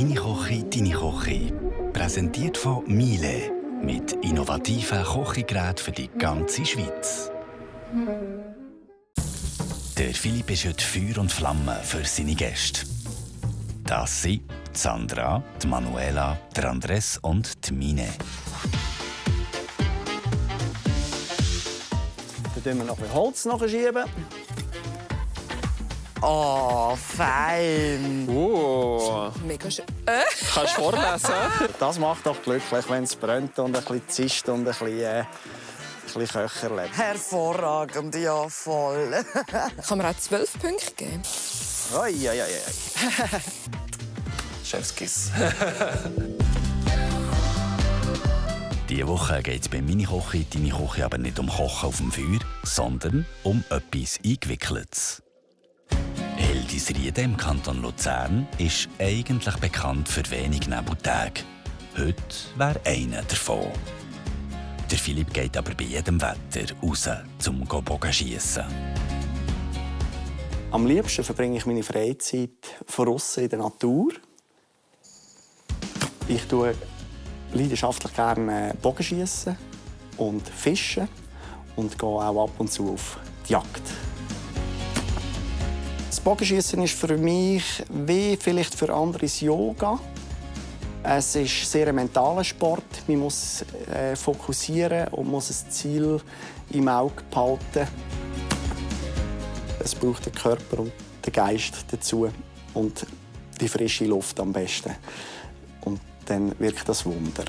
«Meine Küche, deine Küche». Präsentiert von Miele. Mit innovativen Kochgeräten für die ganze Schweiz. Der Philipp ist heute Feuer und Flamme für seine Gäste. Das sind Sandra, die Manuela, der Andres und die Mine. Dann schieben wir noch ein Holz nachschieben. Oh, fein. Mega schön. Kannst du vorlesen? Das macht doch glücklich, wenn es brennt und ein bisschen zischt und ein bisschen köcherlet. Hervorragend, ja, voll. Kann man auch 12 Punkte geben? Oi. Chefskiss. Diese Woche geht es bei «Meine Küche, deine Küche» aber nicht um Kochen auf dem Feuer, sondern um etwas Eingewickeltes. Hildisriede im Kanton Luzern ist eigentlich bekannt für wenig Nebeltage. Heute wäre einer davon. Der Philipp geht aber bei jedem Wetter raus, um Bogenschiessen. Am liebsten verbringe ich meine Freizeit draussen in der Natur. Ich tue leidenschaftlich gerne Bogenschiessen und fischen und gehe auch ab und zu auf die Jagd. Das Bogenschiessen ist für mich wie vielleicht für andere das Yoga. Es ist sehr ein mentaler Sport. Man muss fokussieren und muss ein Ziel im Auge behalten. Es braucht den Körper und den Geist dazu und die frische Luft am besten. Und dann wirkt das Wunder.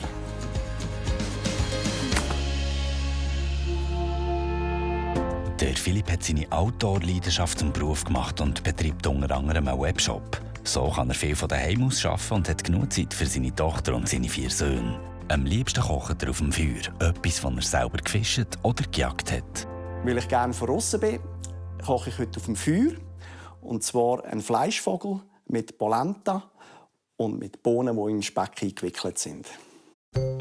Der Philipp hat seine Outdoor-Leidenschaft zum Beruf gemacht und betreibt unter anderem einen Webshop. So kann er viel von daheim aus arbeiten und hat genug Zeit für seine Tochter und seine 4 Söhne. Am liebsten kocht er auf dem Feuer, etwas, das er selber gefischt oder gejagt hat. Weil ich gerne draussen bin, koche ich heute auf dem Feuer. Und zwar einen Fleischvogel mit Polenta und mit Bohnen, die im Speck eingewickelt sind.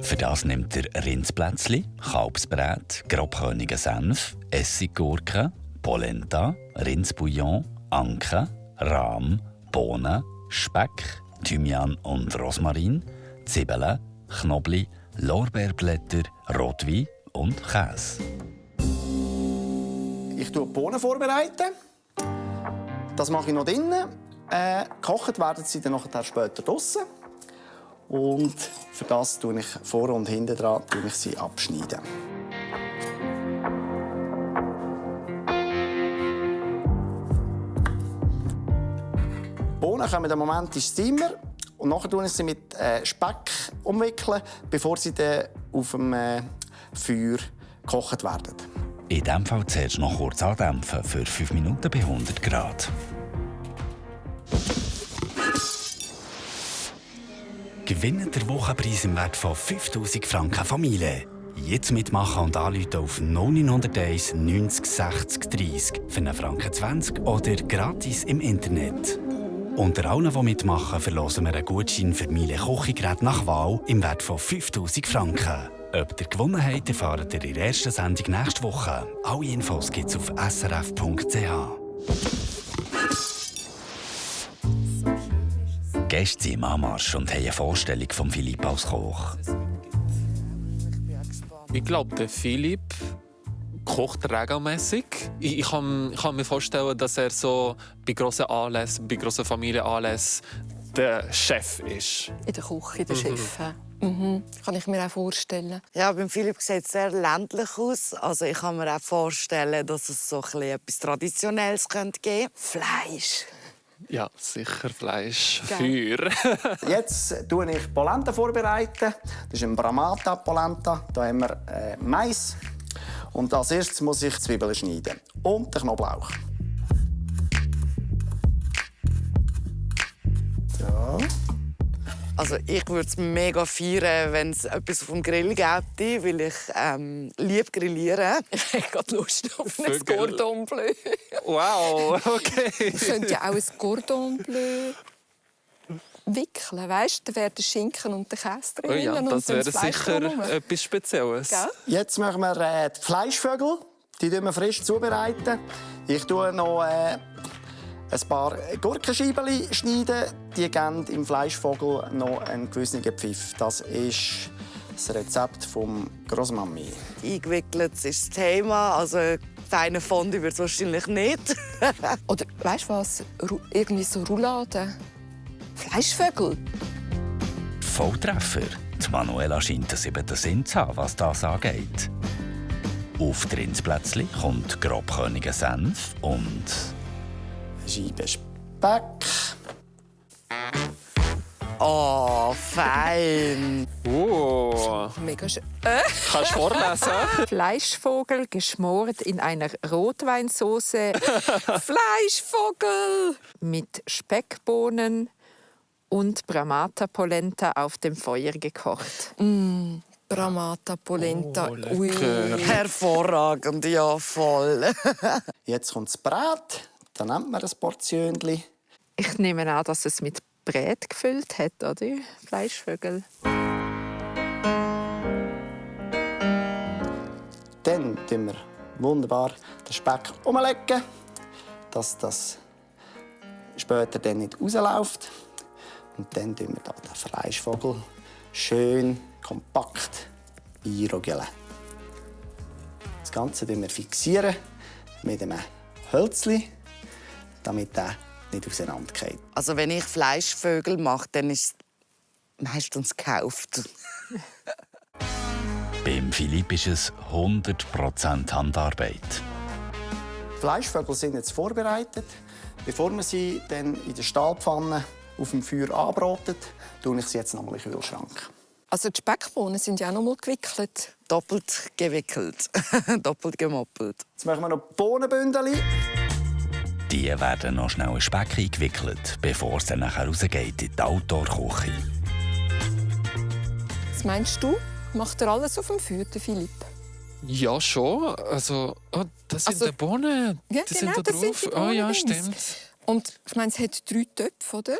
Für das nimmt er Rindsplätzli, Kalbsbrät, grobkörnigen Senf, Essiggurken, Polenta, Rindsbouillon, Anke, Rahm, Bohnen, Speck, Thymian und Rosmarin, Zwiebeln, Knoblauch, Lorbeerblätter, Rotwein und Käse. Ich tue die Bohnen vorbereiten. Das mache ich noch drinnen. Gekocht werden sie dann nachher später draussen. Und für das tue ich vorne und hinten dran sie abschneiden. Die Bohnen kommen im Moment ins Steamer und nachher tue ich sie mit Speck umwickeln, bevor sie dann auf dem Feuer gekocht werden. In diesem Fall zuerst noch kurz andämpfen für 5 Minuten bei 100 Grad. Gewinnt der Wochenpreis im Wert von 5000 Franken Familie. Jetzt mitmachen und anrufen auf 0901 90 60 30 für einen Franken 20 oder gratis im Internet. Unter allen, die mitmachen, verlosen wir einen Gutschein für Miele Kochgeräte nach Wahl im Wert von 5000 Franken. Ob ihr gewonnen habt, erfahrt ihr in der ersten Sendung nächste Woche. Alle Infos gibt es auf srf.ch. Gäste sind im Anmarsch und haben eine Vorstellung von Philipp als Koch. Ich glaube, der Philipp kocht regelmäßig. Ich kann mir vorstellen, dass er so bei grossen Anlässen, bei grossen Familienanlässen der Chef ist. In der Küche, der Chef. Mhm. Kann ich mir auch vorstellen. Ja, beim Philipp sieht es sehr ländlich aus. Also ich kann mir auch vorstellen, dass es so etwas Traditionelles geben könnte. Fleisch. Ja, sicher Fleisch. Geil. Feuer. Jetzt tue ich Polenta vorbereiten. Das ist ein Bramata Polenta. Da haben wir Mais. Und als erstes muss ich Zwiebeln schneiden. Und den Knoblauch. So. Also ich würde es mega feiern, wenn es etwas auf dem Grill gäbe, weil ich liebe grillieren. Ich habe gerade Lust auf ein Vögel. Cordon Bleu. Wow, okay. Ich könnte ja auch ein Cordon Bleu wickeln, weißt? Da wäre der Schinken und der Käse drin. Oh ja, und das dann wäre Fleisch sicher drumherum. etwas Spezielles. Gell? Jetzt machen wir die Fleischvögel. Die tun wir frisch zubereiten. Ich tue noch ein Ein paar Gurkenscheiben schneiden, die geben im Fleischvogel noch einen gewissen Pfiff. Das ist das Rezept von Großmami. Eingewickelt ist das Thema. Also, feine Fondue wird es wahrscheinlich nicht. Oder weißt du was? Irgendwie so Rouladen. Fleischvögel. Volltreffer. Die Manuela scheint einen 7. Sinn zu haben, was das angeht. Auf die Rindsplätzchen kommt grobkörniger Senf und Scheibe Speck. Oh, fein. Mega schön. Kannst du vorlesen? Fleischvogel geschmort in einer Rotweinsauce Fleischvogel. mit Speckbohnen und Bramata Polenta auf dem Feuer gekocht. Bramata Polenta. Oh, lecker. Hervorragend, ja, voll. Jetzt kommt das Brät. Dann nimmt man ein Portionchen. Ich nehme an, dass es mit Brät gefüllt hat, oder? Fleischvögel. Dann tun wir wunderbar den Speck umlegen, dass das später dann nicht rausläuft. Und dann tun wir da den Fleischvogel schön kompakt einrogeln. Das Ganze fixieren wir mit einem Hölzchen, damit er nicht auseinanderfällt. Also, wenn ich Fleischvögel mache, dann ist es meistens gekauft. beim Philipp ist es 100% Handarbeit. Die Fleischvögel sind jetzt vorbereitet. Bevor wir sie dann in der Stahlpfanne auf dem Feuer anbraten, tue ich sie jetzt noch mal in den Kühlschrank. Also die Speckbohnen sind ja auch noch mal gewickelt. Doppelt gewickelt, doppelt gemoppelt. Jetzt machen wir noch Bohnenbündel. Die werden noch schnell in Speck eingewickelt, bevor es dann nachher rausgeht in die Outdoor-Küche. Was meinst du? Macht er alles auf dem Feuer, der Philipp? Ja, schon. Also, das sind Also- die Bohnen. Ja, die genau, sind da das sind drauf. die Ah, ja, Bohnendings. stimmt. Und ich meine, es hat 3 Töpfe, oder?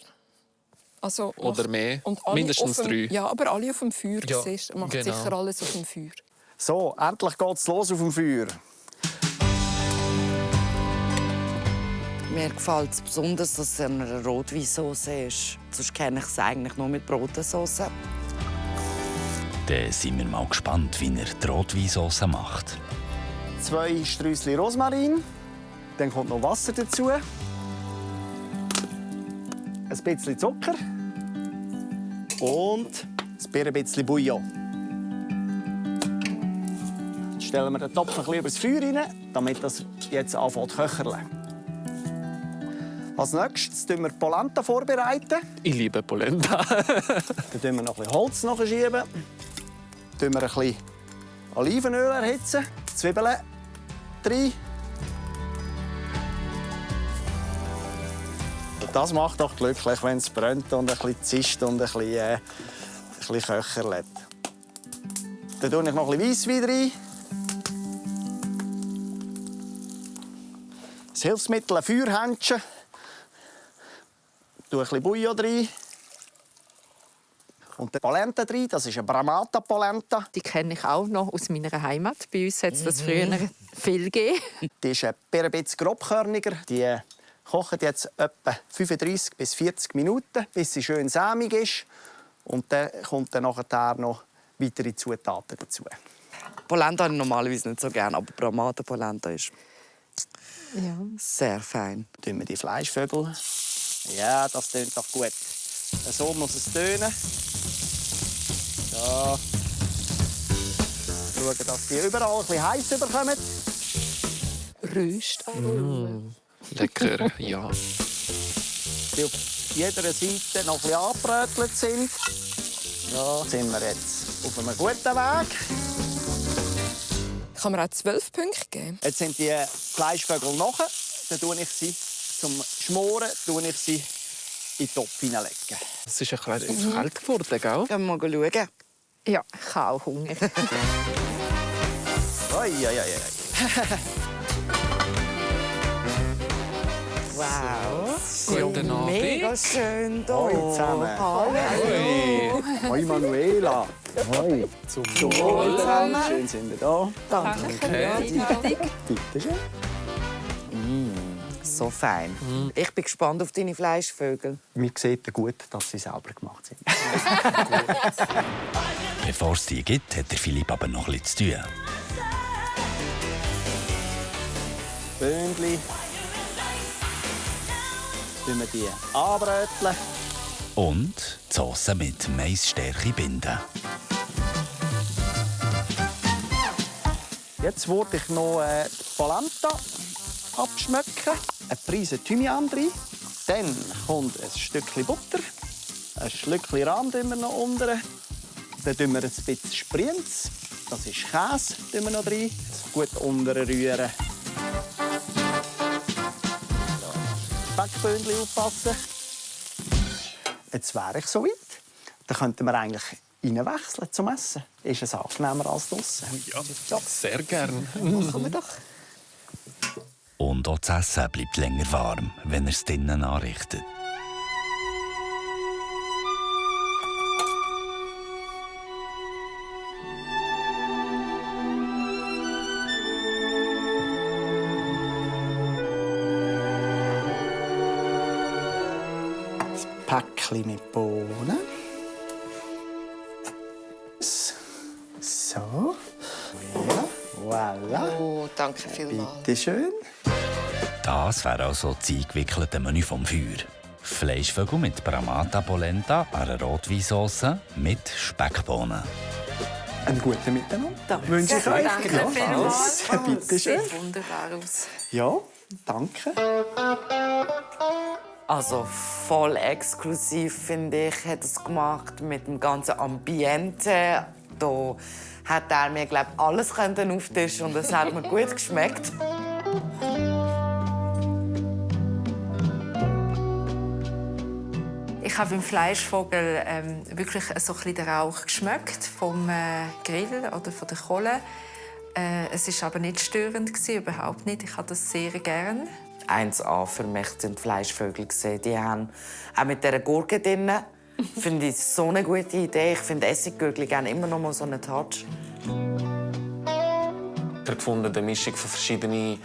Also Oder mehr. Und alle Mindestens auf dem, 3. Ja, aber alle auf dem Feuer. Ja, Siehst, macht genau. sicher alles auf dem Feuer. So, endlich geht's los auf dem Feuer. Mir gefällt es besonders, dass es eine Rotweinsauce ist. Sonst kenne ich es eigentlich nur mit Brotensauce. Dann sind wir mal gespannt, wie er die Rotweinsauce macht. 2 Sträußchen Rosmarin. Dann kommt noch Wasser dazu. Ein bisschen Zucker. Und ein bisschen Bouillon. Jetzt stellen wir den Topf ein bisschen über das Feuer rein, damit das jetzt anfängt zu köcheln. Als nächstes vorbereiten wir die Polenta vorbereiten. Ich liebe Polenta. Dann tun wir noch ein bisschen Holz nachschieben. Dann tun wir ein bisschen Olivenöl erhitzen. Zwiebeln rein. Und das macht doch glücklich, wenn es brennt und ein bisschen zischt und ein bisschen köcherlet. Dann tue ich noch ein bisschen Weisswein rein. Das Hilfsmittel ein Feuerhändchen. Ein bisschen Bouillon rein. Und die Polenta rein, das ist eine Bramata Polenta. Die kenne ich auch noch aus meiner Heimat. Bei uns hat es das früher viel gegeben. Die ist ein bisschen grobkörniger. Die kochen jetzt etwa 35 bis 40 Minuten, bis sie schön sämig ist. Und dann kommt dann nachher noch weitere Zutaten dazu. Polenta habe ich normalerweise nicht so gerne, aber Bramata Polenta ist Ja. sehr fein. Dann tun wir die Fleischvögel. Ja, das tönt doch gut. So muss es tönen. So. Schauen, dass die überall ein bisschen heiß bekommen. Röstaromen. Lecker, ja. Die auf jeder Seite noch ein bisschen angebrötelt sind. Ja, sind wir jetzt auf einem guten Weg. Kann man auch 12 Punkte geben? Jetzt sind die Fleischvögel nachher. Dann tue ich sie zum Schmoren in den Topf hineinlegen. Es ist ein bisschen kalt geworden, gell? Gehen wir mal schauen. Ja, ich habe auch Hunger. Wow. Guten Abend. Mega schön hier. Hallo zusammen. Hey. Hoi Manuela. Hoi. Zum Wohl zusammen. Schön sind wir da. Danke. Bitte schön. So so fein. Ich bin gespannt auf deine Fleischvögel. Man sieht gut, dass sie selber gemacht sind. Bevor es die gibt, hat der Philipp aber noch etwas zu tun. Böhnchen. Wenn wir die anbröteln. Und die Sauce mit Maisstärke binden. Jetzt würde ich noch die Polenta abschmecken. Eine Prise Thymian rein. Dann kommt ein Stückchen Butter. Ein Schlückchen Rahm wir noch unten. Dann rühren wir ein bisschen Sprienz. Das ist Käse, wir noch rein. Gut unterrühren. Speckböhnchen aufpassen. Jetzt wäre ich soweit. Dann könnten wir eigentlich reinwechseln zum Essen. Ist es angenehmer als draussen? Ja, sehr gern. Machen wir doch. Und auch das Essen bleibt länger warm, wenn er es drinnen anrichtet. Päckchen mit Bohnen. So. Ja, voilà. Oh, danke vielmals. Bitte schön. Das wäre also das eingewickelte Menü vom Feuer. Fleischvögel mit Bramata Polenta, einer Rotweinsauce mit Speckbohnen. Einen guten Miteinander. Wünsche ich euch. Danke Ja, vielmals. alles. Bitte schön. Sieht wunderbar aus. Ja, danke. Also voll exklusiv, finde ich, hat es gemacht mit dem ganzen Ambiente. Da hat er mir, glaube ich, alles auftischen und es hat mir gut geschmeckt. Ich habe beim Fleischvogel wirklich so ein bisschen den Rauch geschmeckt vom Grill oder von der Kohle. Es war aber nicht störend, überhaupt nicht. Ich habe das sehr gern. 1A für mich sind die Fleischvögel gesehen. Die haben auch mit dieser Gurke drin. Finde ich so eine gute Idee. Ich finde Essiggurken geben immer noch mal so einen Touch. Ich habe gefunden, eine Mischung von verschiedenen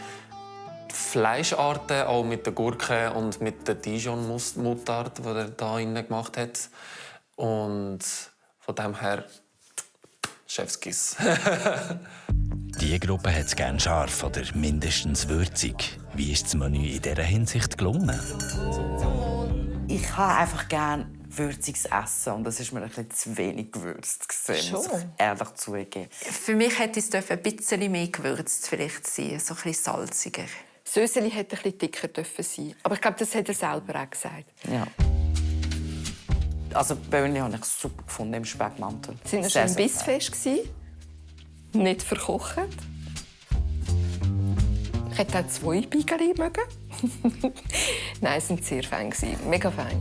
Fleischarten, auch mit der Gurke und mit der Dijon-Mutard, die er da innen gemacht hat. Und von dem her Chefskiss. Die Gruppe hat es gerne scharf oder mindestens würzig. Wie ist das Menü in dieser Hinsicht gelungen? Ich habe einfach gerne würziges Essen und das ist mir ein bisschen zu wenig gewürzt gewesen, muss ich ehrlich zugeben. Für mich hätte es ein bisschen mehr gewürzt vielleicht sein, so ein bisschen salziger. Das Söseli hätte ein bisschen dicker dürfen sein. Aber ich glaube, das hat er selber auch gesagt. Ja. Also die Böhnchen habe ich super gefunden im Speckmantel. Sie waren Sehr, schon sehr bissfest, nicht verkocht. Ich hätte auch 2 Beigeli mögen. Nein, sie waren sehr fein. Mega fein.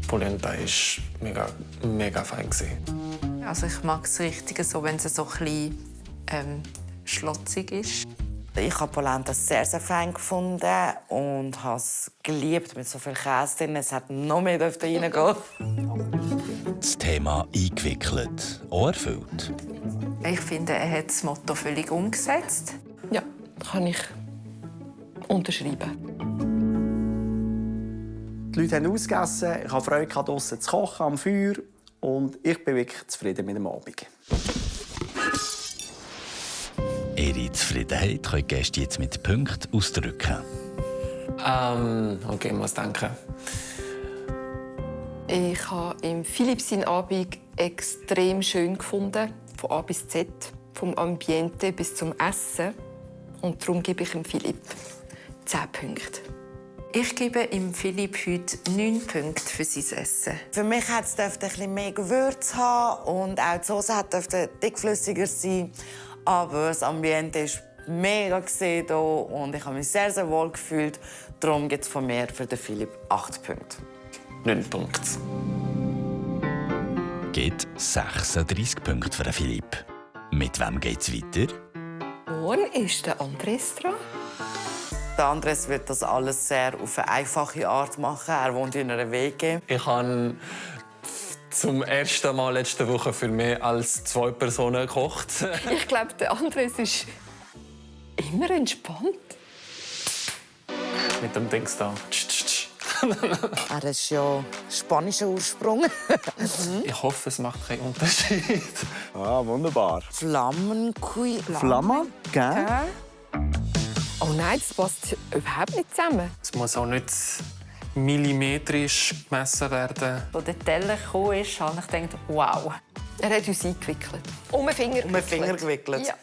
Die Polenta war mega fein. Also ich mag es richtig so, wenn es so ein bisschen schlotzig ist. Ich habe Polenta sehr, sehr fein gefunden und habe es geliebt mit so viel Käse drin. Es hat noch mehr reingehen. Das Thema eingewickelt, auch erfüllt. Ich finde, er hat das Motto völlig umgesetzt. Ja, kann ich unterschreiben. Die Leute haben ausgegessen, ich hatte Freude, draussen zu kochen am Feuer und ich bin wirklich zufrieden mit dem Abend. Ihre Zufriedenheit können die Gäste jetzt mit Punkten ausdrücken. Okay, ich muss denken. Ich habe im Philipp seinen Abend extrem schön gefunden, von A bis Z, vom Ambiente bis zum Essen. Und darum gebe ich dem Philipp 10 Punkte. Ich gebe ihm Philipp heute 9 Punkte für sein Essen. Für mich dürfte es ein bisschen mehr Gewürz haben und auch die Soße dürfte dickflüssiger sein. Aber das Ambiente ist mega hier und ich habe mich sehr, sehr wohl gefühlt. Darum gibt es von mir für den Philipp 8 Punkte. 9 Punkte. Gibt 36 Punkte für Philipp. Mit wem geht's weiter? Morgen ist der Andres dran. Der Andres wird das alles sehr auf eine einfache Art machen. Er wohnt in einer WG. Ich habe zum ersten Mal letzte Woche für mehr als 2 Personen gekocht. Ich glaube, der Andres ist immer entspannt. mit dem Dings da. Er ist ja spanischer Ursprung. Ich hoffe, es macht keinen Unterschied. Ah, wunderbar. Flammenkui. Flamma, gell? Oh nein, das passt überhaupt nicht zusammen. Es muss auch nicht millimetrisch gemessen werden. Als der Teller kam, habe ich gedacht, wow. Er hat uns eingewickelt. Um den Finger Um den Finger gewickelt. Ja.